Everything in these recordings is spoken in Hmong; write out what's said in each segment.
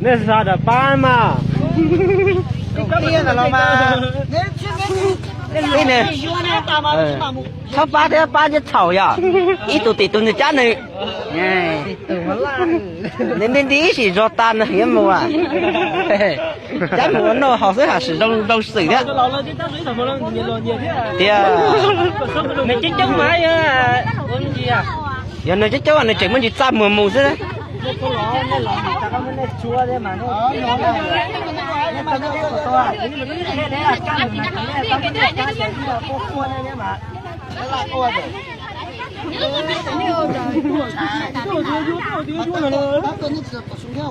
Nej xa dam pab mas. Txhob pab thiab, pab thiab txhaum yog ib tug tim tus nws cab nws. Nws nti nti ib sim zog tas nws yuav mus. Cab mus ua noj haus xwb, haj tseem zoo xwm thiab. Tias nws coob coob mas, yog nws coob coob nws tseem muaj ntsis txaj muag mus xwb.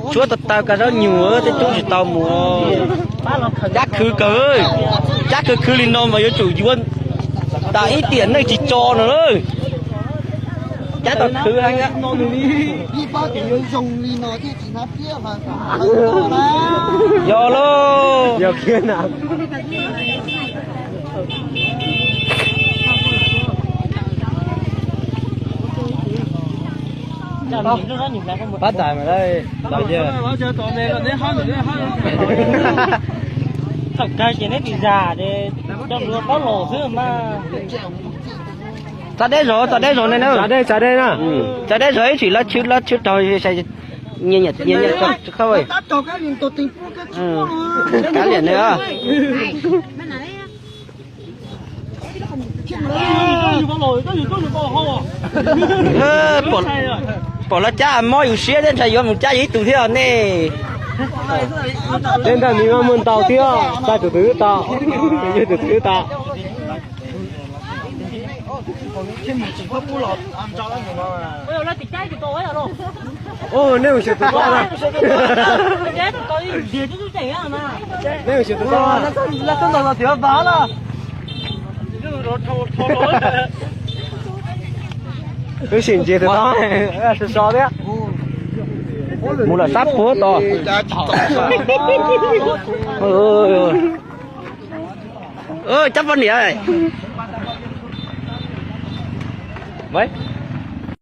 Tshuab tau taw kag zaub nyuag tej tub tsis tau mus. Cab khwv kawg, cab khwv khwv li no mas yuav tsum yuav tas ib tiam neej tsis tso no lawm. Cab tau khwv heev. Yog lauj. Pab tais mas, thaum kawg ces neb tsis zam ces coj dua paub los xwb mas. Txog deb zog, txog deb zog ne na. Txog deb, txog deb na. Txog deb zog ib tsis lab tshwb, lab tshwb rau nyias nyiam, nyias nyiam tso khawb. Kav liam nws. Pom lawv cab mob yus siab thiab, ntshai yuav mus cab yus ib tug thiab nej. Tej ntawd nws muaj ntau thiab, txais tus twg twb tau, yog tus twg twb tau. Ua nej mus xyuas tus tod na. Nej mus xyuas tus tod na. Wb sim ntsia tus tod, so so thiab. Mus lawm sab puag tod. Cab poj niam.